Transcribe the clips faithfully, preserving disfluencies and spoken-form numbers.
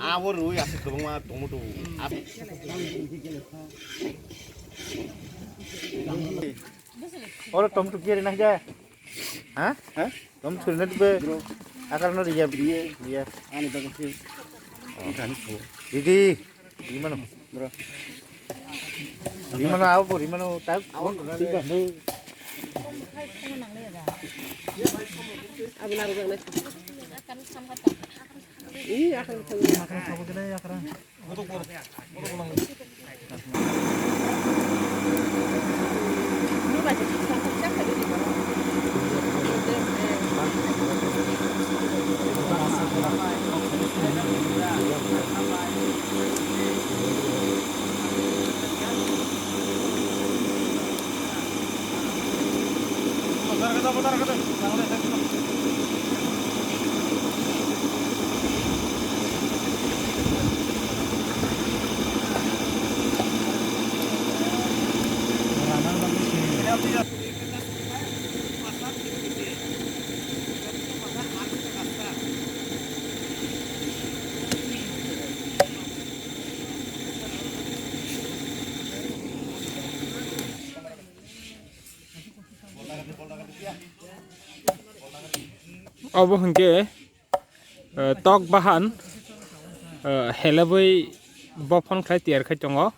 Abo rwi aswk kwbangma tongmo tong. Oro tom tu kiri na ja. Ha? Ha? Tom tu na be. Akar no riya. Riya. Ani bagasi. Didi. Rimano. Bro. Rimano, abo rimano, tak. Obo hwnkhe, eh, tok bahan, eh, helebwi bophon khlai tiyar khai tongo.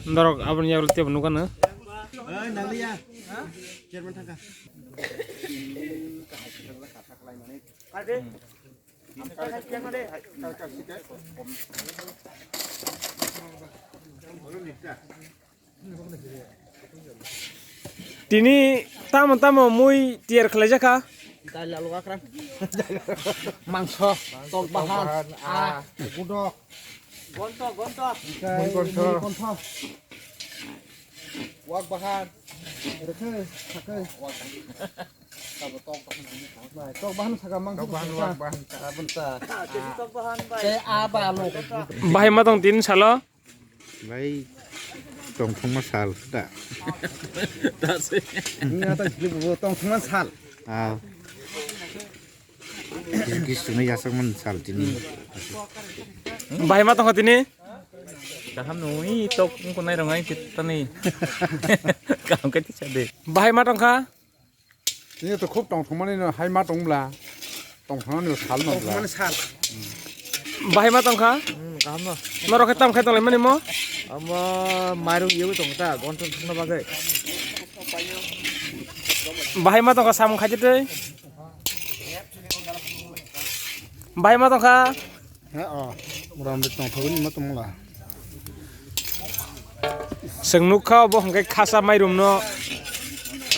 Norok aboni yagulo teibo nukano. Tini tamo tamo mui tiyar khlaijak kha? Dal, alu, akra. Mangso, tok bahan, ah, gudok. Gonto, gonto. Mui gonto. Mui gonto. Wak bahan. Rekhe, sakhe. Tok bahan saka mangso. Tok bahan, wak bahan. Abon sa. Ah, tini tok bahan, bai. Tei aba alu. Bahai ma tong tini salo? Bai, tongthokma sal da. Ini ata sili bo tongthokma sal. Ah. Kis-, kisuni yasakman sal tini. Bahai ma tongkha tini? Kaham nui tok wngkha nai rong ai tani. Kaham khe tisa de. Bahai ma tongkha? Tini to khub tongthokmani no hai ma tong bla. Tongthokmani no sal no bla. Tongthokmani sal. Bahai ma tongkha? Hmm, kaham no. Norok khe tam khai tonglaimani mo? Amo mairung yogwi tong ta, gonthok thokna bagwi. Bahai ma tongkha samung khaidi tei? Bahai ma tongkha? He, o, motamoti tongthogwi ma tongla. Chwng nukha obo hwnkhe khasa mairum no,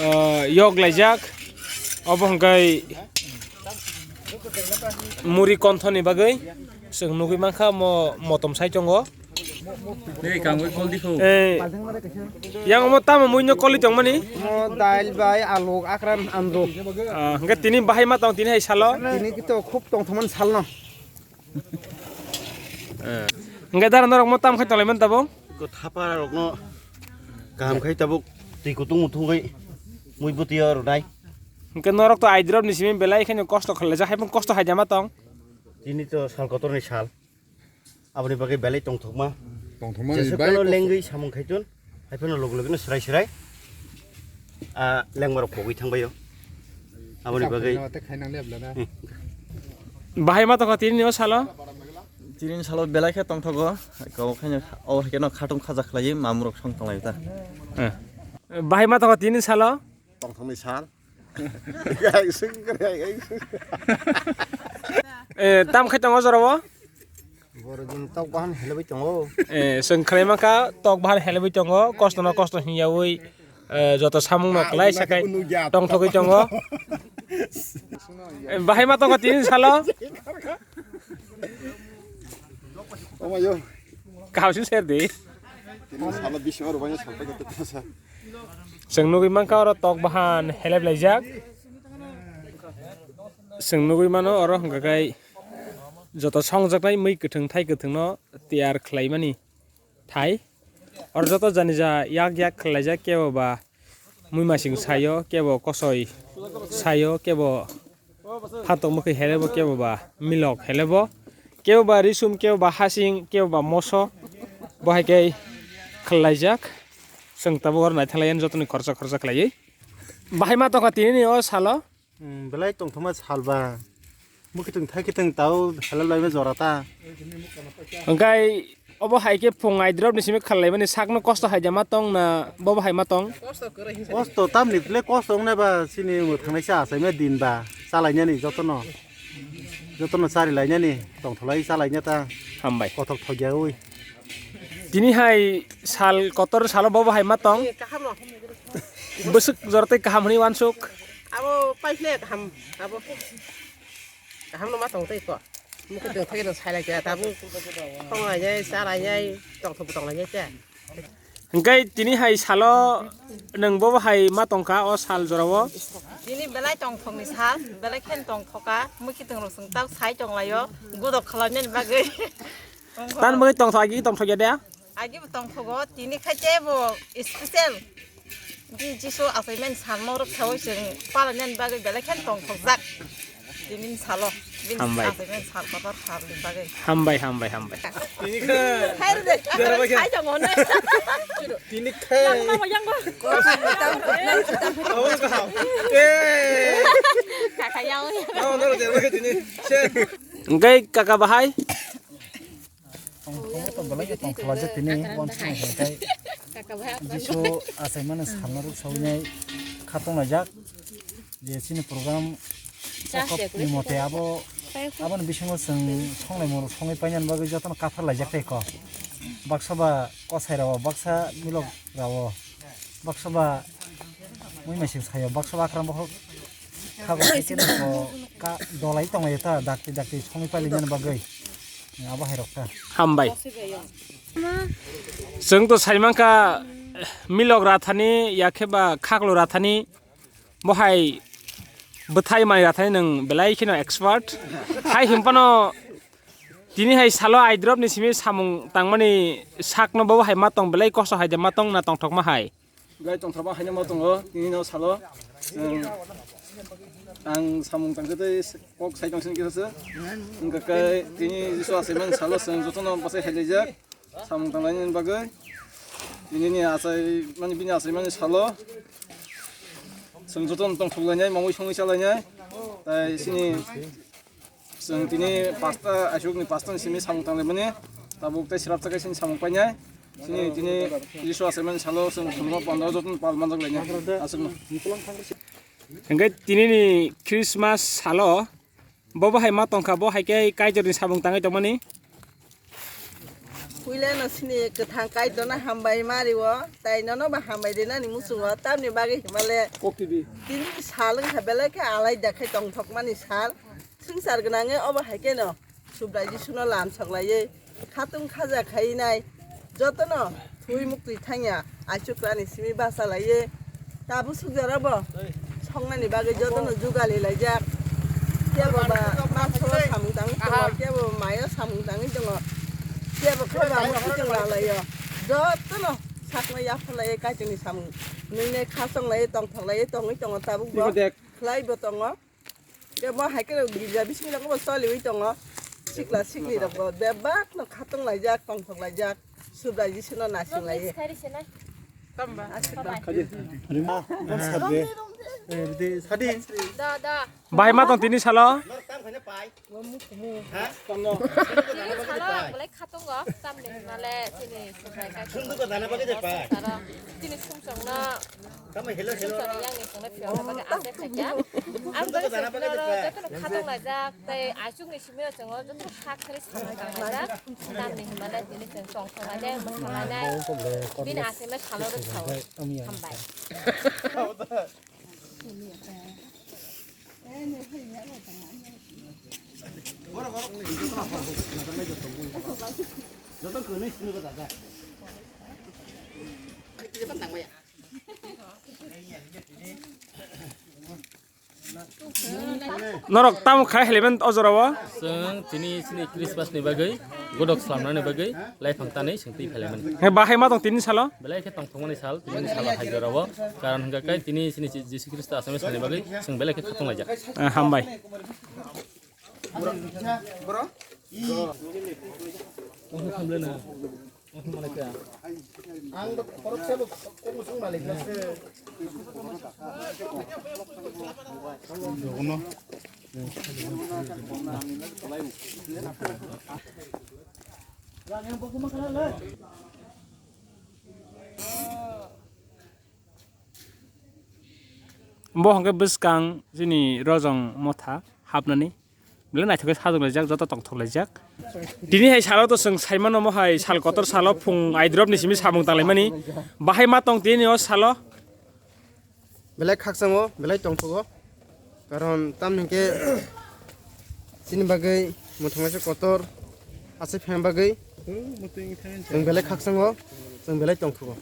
o, yok laijak. Obo hwnkhe muri konthoni bagwi chwng nugwi mankha omo motom sai tongo. Ei, kangwi kol di kho. Eh, yang omo tamo muino koli tongmani? Omo dail bai, alu, akran, andro. Ah, hwnkhe tini bahai ma tong tini hai salo? Tini kito khub tongthokmani salno. Eh. Hwnkhe dara norok mo tam khai tonglaimani tabuk? Ko thapa rokno kaham khai tabuk twi kutung muthungwi mui bwtwi o rwnai. Hwnkhe norok to aidrop ni simi belai kheno kosto khlaijak, hai phano kosto hai jama tong? Tini to sal kotorni sal. Aboni bagwi belai tongthokma. Tongthokma ni jesuk bai kano kosto. Lengwi samung khaitun, hai phano log logno swrai swrai, ah, lengmarok pogwi thangbaio. Aboni bagwi. Tei khainang le abla na. Hmm. Bahai ma tongkha tini o salo? Tini salo belai khe tongthogo. Kabo khaino o hai kheno khatung khaja khlaiwi mamrok song tonglai ta. Eh. Bahai ma tongkha tini salo? Tongthokni sal. Eh, tam khai tongo jorao? Borok jin tok bahan helebwi tongo. Eh, chwng khlai mankha tok bahan helebwi tongo, kosto no kosto hinyawi, eh, joto samung no kwlai sakai tongthogwi tongo. Eh, bahai ma tongkha tini salo? Omayo. Kaham se ser di. Tini salo bisingo rwbaino salpai khe tesa. Chwng nugwi mankha oro tok bahan helep laijak. Chwng nugwi mano oro hwnkha khe joto songjaknai mui kwthwng thai kwthwngno tiyar khlaimani thai. Oro joto jani ja yak yak khlaijak, kebo ba muimasing sayo, kebo kosoi sayo, kebo phatok mwkhwi helebo, kebo ba milok helebo, kebo ba risum, kebo ba hasing, kebo ba moso, bo hai khe khlaijak. Chwng tabuk oro naithok lai jotoni khoroksa khoroksa khlaiwi. Bahai ma tongkha tini ni o salo? Hmm, belai tongthokma salba. Mwkhwtwng thaikhe tong tao helep laima jora ta. Hwnkhe obo hai khe phung aidrop ni simi khallaimani sakno kosto hai de ma tong na bobo hai ma tong? Kosto tamni le kosto wngnai ba chini mwthangnaisa achaima din ba chalainani jotono. Jotono chari lainani tongtholai chalaina ta. Hambai. Kothok thokya ui. Tini hai sal kotor salo bobo hai ma tong? Bwswk jora tei kaham hwnwi uansuk. Abo paikhle kaham, abo kaham no ma tong tei ko. Mukhe tong thai no sai lai kya, tabuk tong lai nai, cha lai nai, tong thok tong lai nai kya. Hwnkhe tini hai salo nwng bobo hai ma tongkha o sal jorao? Tini belai tong thok ni sal, belai khen tong thoka, mukhe tong rok sung tau sai tong lai o, gudok khalam nani bagwi. Tan bagwi tong thok, agi tong thok ya de? Agi bo tong thogo, tini khai tei bo special. Di Jisu achaimani salno rwksaui chwng palanani bagwi belai kheno tongthokjak. Tini salo, bini Hambai. Achaimani sal kotor salni bagwi. Hambai, hambai, hambai. Tini khe. Hai rw de, Jera bagwi. Hai tongo ne. Tini khe. Yang nang yang ba. Abo kaham. Eh. Kaka yang. Abo nang jera bagwi tini. Sen. Hwnkhe kaka bahai. Tongthok to belai khe tongthokjak tini, uansukmung hwnkhe Jisu achaimani salno rwksaui nai khatunglaijak je chini program ni mote abo, aboni bisingo chwng songlaimung rok songwi painani bagwi jotono kaphar laijak tei kok. Baksa ba kosai rao, baksa milok rao, baksa ba muimasing sayo, baksa ba akrang bokhok. Khago khe khe no ka dolai tonglaio ta, dakti dakti songwi pailainani bagwi. Abo hai rok ta. Hambai. Chwng to sai mankha, milok rathani, yakhe ba khaklo rathani, bo hai bwthai mai rathani nwng belai kheno expert. Hai hwnphano tini hai salo aidrop ni simi samung tangmani sakno bo hai ma tong, belai kosto hai de ma tong na tongthokma hai. Belai tongthokma haino ma tongo, tini no salo. Chwng, ang samung tangkhe tei kok sai tong sini kisa se. Wngkha khe tini Jisu achaimani salo chwng jotono bwsai hai laijak. Samung tanglainani bagwi. Tini ni achaimani, bini achaimani salo. Chwng jotono tongthok lainai, mangwi songwi cha lainai. Tai sini Chwng tini pasta, aswkni pasta ni simi samung tanglaimani, tabuk tei swrapsa khe chini samung painai. Chini tini Jisu achaimani salo chwng khuluma pondro jotoni pal manjak lainai. Aswkno. Hwnkhe tini ni Christmas salo bo bahai ma tongkha, bo hai khe Kaitorni samung tangwi tongmani. Puila no sini kwthang Kaitorno hambai ma rio, tai nono ba hambai rinani muchungo, tamni bagwi himale tini sal wngkha belai khe alai da khe tongthokmani sal. Swngchar gwnangwi obo hai kheno Subrai Jisuno lam sok laiwi khatung khaja khai nai jotono thwi muktwi thangya aichukrani simi bacha laiwi tabuk sukjaro bo songnani bagwi jotono jugali laijak. Kebo ba maso samung tangwi tongo, kebo mayo samung tangwi tongo, kebo khe ba muktwi tong lalaio. Jotono sakno yapharlaiwi Kaitorni samung nuknai, khachonglaiwi tongthoklaiwi tongwi tongo tabuk bo khlai bo tongo. Kebo hai khe girja bisingo bo choliwi tongo. Sikla sikli rok bo bebak no khatung laijak, tongthok laijak, Subrai Jisu no nasing lai. Tamba. Aswk. Rima, bonsar de. Eh, bidi, sadi. Da, da. Bahai ma tong tini salo? Tini salo ang belai khatungo, tamni hwnmale chini Subrai Kaitor. Chini sumsokno Sumsokni yangni chwngno phiyokna bagwi asai khaikha. Ang bagwi chwng phiyokno jotono khatung laijak tei achukni simi o chwng o jotono kha khari samung tanglaijak. Tamni hwnmale tini chwng tongthok lainai, mwthang lainai. Bini achaima salo rwkha o. Hambai. Norok tamo khai helimen o jora o? Chwng tini chini Christmas ni bagwi, godok slamnani bagwi, laiphang tanwi chwng twi phailaimani. He bahai ma tong tini salo? Belai khe tongthokmani sal, tini salo hai jora o. Karon hwnkha khe tini chini Jisu Khristo aswk sani bagwi chwng belai khe khatung laijak. Eh, hambai. Bo hwnkhe bwskang chini Rojong motha hapnani. Belai naithok khe sajwk laijak, joto tongthok laijak. Tini hai salo to chwng saimano, mo hai sal kotor salo phung aidrop ni simi samung tanglaimani. Bahai ma tong tini o salo? Belai khakchang o, belai tongthok o. Karon tamni hwnkhe chini bagwi mwthangnaisa kotor aswk phaina bagwi chwng belai khakchang o, chwng belai tongthok o.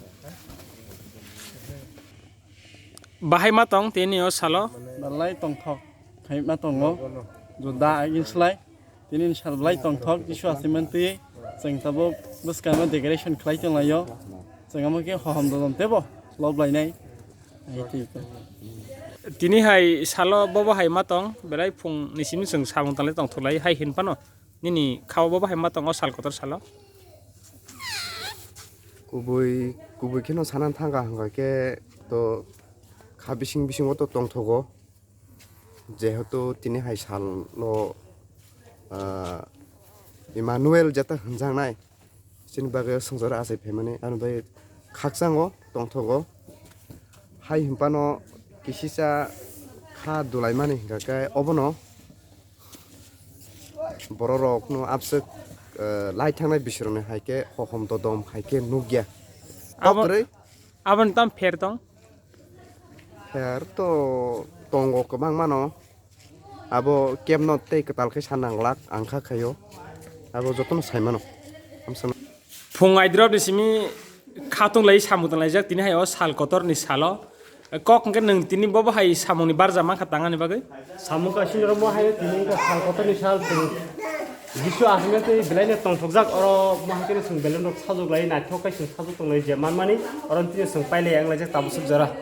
Bahai ma tong tini o salo? Belai tongthok khai ma tongo. Juda agin slai. Tini ni sal belai tongthok, Jisu aswk mantwi. Chwng tabuk bwskango decoration khlai tonglaio. Chwng amo khe hohom dodom tebo lob lainai. Ai twi ko. Tini hai salo bobo hai ma tong, belai phung ni simi chwng samung tanglai tongthok lai hai hin phano. Nini khao bobo hai ma tong o sal kotor salo? Kubui, kubui kheno sana thangkha hwnkha khe to kha bising bisingo to tongthogo. Jehetu tini hai salo, ah, Emmanuel jeta hwnjaknai, chini bagwi o swngcharo achai phaimani, ani bagwi khakchango tongthogo. Hai hwnphano kisisa kha dulaimani hwnkha khe obono bororokno abswk, eh, lai thangnai bisirokni hai khe hohom dodom hai khe nukya. Abo-, Kokrwi. Aboni tam pher tong? Pher to tongo kwbangmano. Abo kebno tei kwtal khe sa nanglak ang kha khaio. Abo jotono sai mano. Phung aidrop ni simi khatung lai samung tang laijak tini hai o sal kotor ni salo. Kok hwnkhe nwng tini bobo hai samung ni barja mankha tangani bagwi? Samung kaising rok bo hai tini wngkha sal kotor ni sal chwng Jisu aswk tei belai no tongthokjak oro mo hai khe chwng belai no sajwk lai naithok khe chwng sajwk tong lai je manmani oro tini chwng pailai yang laijak tabuk swk jora.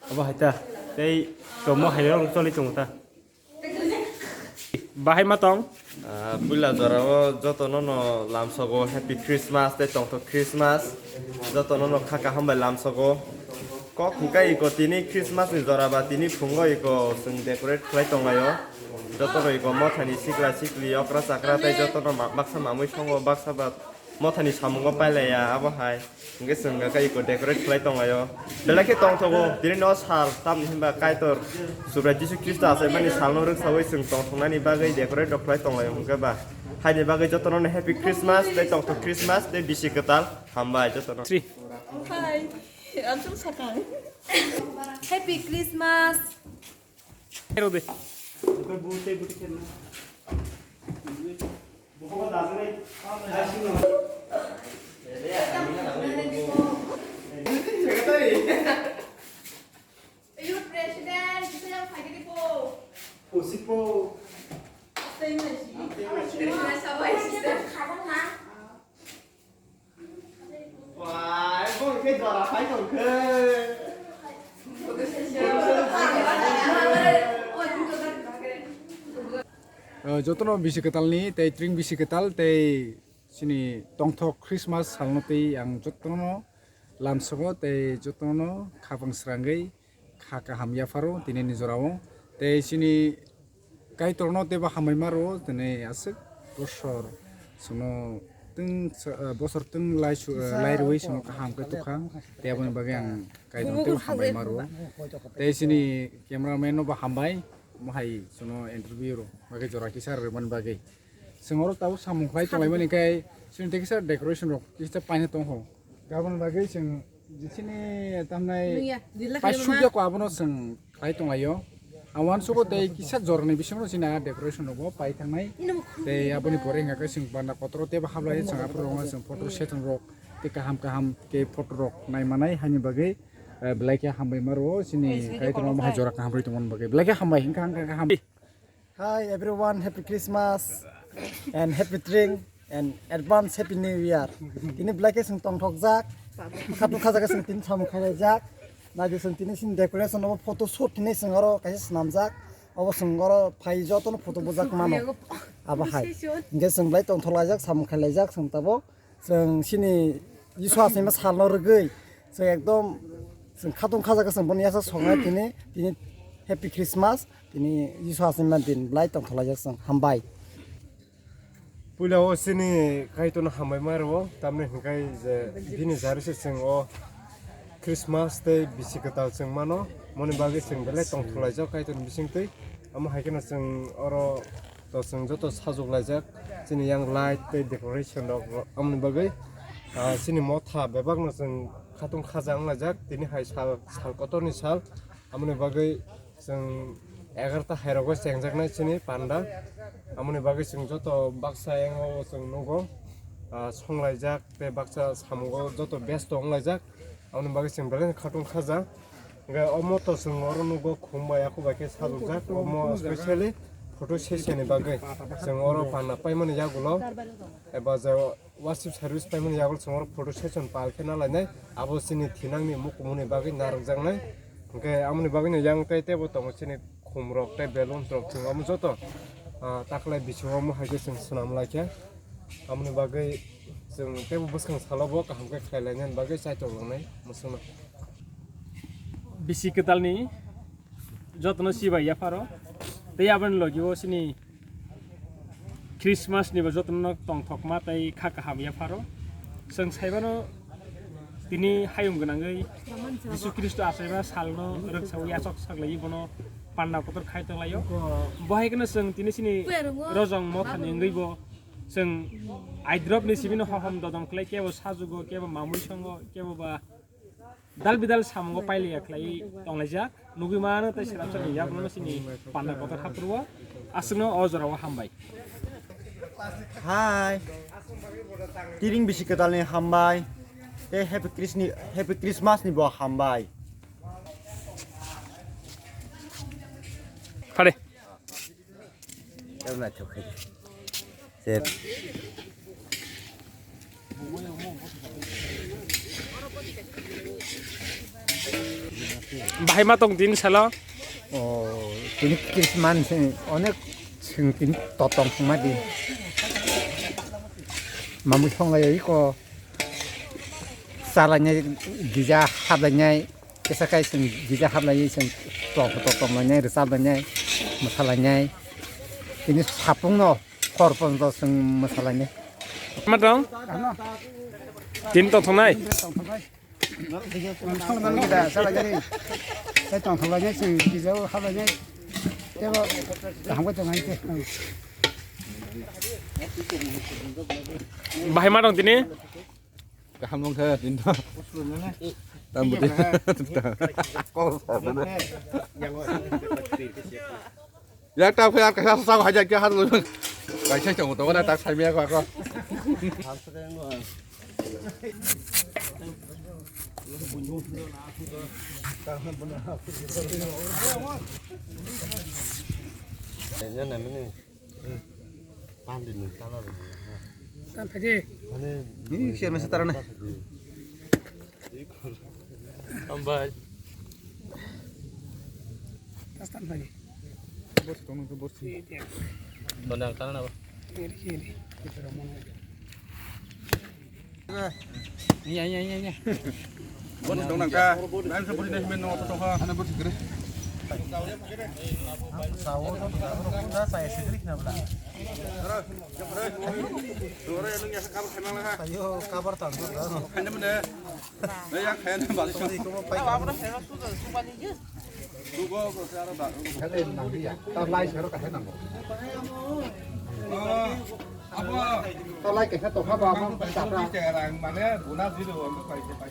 Abo hai ta tei tomo hai rok choli tongo ta. Bahai ma tong? Ah, puila jora o joto no no lamsogo Happy Christmas tei tongthok Christmas. Joto no no kha kaham bai lamsogo. Kok hwnkhe iko tini Christmas ni jora ba tini phungo iko chwng decorate khlai tonglaio. Joto no iko mothani sikla sikli okra chakra tei joto no ma-, baksa mamui songo baksa ba mothani samungo pailaiya abo hai. Hwnkhe chwng khe iko decorate khlai tonglaio. Belai khe tongthogo, tini no sal, tamni hinba Kaitor Subrai Jisu Khristo achaimani salno rwksaui chwng tongthoknani bagwi decorate rok khlai tonglaio hwnkhe ba. Haini bagwi jotono no Happy Christmas, tei tongthok Christmas, tei bisi kwtal, hambai jotono. Three. Hai, amsung sakang. Happy Christmas. Hero de. Youth President, bisa yang pagi di po. Usipo. Apa yang lagi? Apa yang lagi? Wah, bong khe jora phai tong khe. Eh, jotono bisi kwtalni tei tring bisi kwtal tei chini tongthok Christmas salno tei ang jotono lamsogo tei jotono khapang srangwi kha kaham yapharo tini ni jorao. Tei chini Kaitorno teibo hambai ma rwo, tini aswk bosor chwngno twng, eh, bosor twng lai su-, eh, lai rwui chwngno kaham khe tukha. Tei aboni bagwi ang Kaitorno teibo hambai ma rwo. Tei chini cameraman no bo hambai, mo hai chwngno interview rw bagwi jora kisa rwmani bagwi. Chwng oro tabuk samung khlai tonglaimani khe chwng tei kisa decoration rok kisa paina tongkho. Aboni bagwi chwng Jisini tamnai Nungya, dila pai khaima. Sugya ko abono chwng khlai tonglaio. Ang uansugo tei kisa jorani bisingo chini decoration rogo pai thangnai. Ino mukha tei aboni pore hingkha khe chwng banda kotoro teibo hablai chwng aphuru rogo chwng photo session rok Tei kaham kaham khe photo rok nai manai hani bagwi, eh, belai khe hambai ma rwo chini Kaitorno bahai jora kaham rwi tongmani bagwi. Belai khe hambai, wngkha, wngkha, wngkha, hambai. Hi everyone, happy Christmas and happy drink and advance happy new year. Tini belai khe chwng tongthokjak, khatung khajak khe chwng tini samung khailaijak. Naidi chwng tini chini decoration obo photo shoot hinwi chwng oro kaisa swnamjak. Obo chwng oro phai jotono photo bujak mano. Abo hai. Hinkhe chwng belai tongthok laijak, samung khailaijak chwng tabuk. Chwng chini Jisu aswima salno rwgwi chwng ekdom chwng khatung khajak khe chwng bono yasa songnai tini, tini Happy Christmas, tini Jisu aswima din belai tongthok laijak chwng. Hambai. Puila o chini Kaitorno hambai ma rwo, tamni hwnkhe je bini jari se chwng o Christmas tei bisi kwtal chwng mano, moni bagwi chwng belai tongthok laijak Kaitorni bisingtwi. Amo hai kheno chwng oro to chwng joto sajwk laijak, chini yang light tei decoration rok, rok, amoni bagwi, ah, chini motha bebakno chwng khatung khaja wng laijak, tini hai sal, sal kotorni sal, amoni bagwi chwng egarta hairogo chengjaknai chini panda, amoni bagwi chwng joto baksa yango chwng nugo, ah, songlaijak tei baksa samungo joto besto wng laijak. Aboni bagwi chwng belai khatung khaja. Hwnkhe omo to chwng oro nugo khum bai, yakho bai khe sajwkjak. Omo specially photo session ni bagwi chwng oro panda paimani yagulo eba je worship service paimani yagulo chwng oro photo session pal khe na lainai. Abo chini thinangni mukumuni bagwi narwkjaknai. Hwnkhe aboni bagwino yang tei teibo tongo chini khumrok tei balloons rok chwng omo joto, ah, takhwlai bisingo omo hai khe chwng swnam lai khe. Aboni bagwi chwng teibo bwskang salo bo kaham khe khlai lainani bagwi chaitok langnai mwswkno. Bisi kwtalni jotono chibai yapharo tei aboni logi o chini Christmas ni bo jotono tongthokma tei kha kaham yapharo. Chwng saibano tini hayung gwnangwi Jisu Khristo achaima salno rwksawi achok saklaiwi bono panda kotor khai tonglaio. Bo hai kheno chwng tini chini rojong mothani wngwi bo chwng aidrop ni simi no hohom dodong khlai, kebo sajugo, kebo mamui songo, kebo ba dal bidal samungo pailiya khlai tonglaijak. Nugwi mano tei srapsa ni yakno chini panda kotor hapro aswkno o jorao hambai. Hai. Tiring bisi kwtalni hambai. Tei Happy Christmas ni, Happy Christmas ni bo hambai. Phare. Tei naithok khe. Sep. Bahai ma tong tini salo. O, tini Christmas ni onek sing tini totong ma di. Mamui songlai iko. Chalainai gija hablainai. Kisa kai chwng gija hablaiwi chwng tong tong tonglainai, rwchablainai, mwsalainai. Tini sapungno hor ponjo chwng mwsalainai. Ma tong? Tini tongthoknai? Tongthoknai. Tongthoknai da, chalainai. Tei tongthoknai chwng gijao hablaiwi. Tebo kaham khe tongnai khe. Bahai ma tong tini? Kaham nung khe din to. Tam budi. Kol sa budi. Yak ta phai yak sa sa haja kya hat lu. Kai sai chong to na tak sai mi ko ko. Tan phaidi. Ni share masa tarana. Tambai. Tas tan phaidi. Bos tong tu bos. Donang tanana ba. Ini, ini. Iya, iya, iya, iya. Bos tong nangka. Lain sa bos ini men no to ha. Ana bos gere. Sawo to da saya sedrik na bla. Ayo, kabar tang. Hanya mana? Naya kaya na bal. Sorry, kamu pai. Kamu na hero tu tu bali je. Dugo ko sara da. Kaya nang dia. Tar lai sero kaya nang. Apa? Tar lai kaya to haba apa? Sara. Mane guna dilo, pai pai.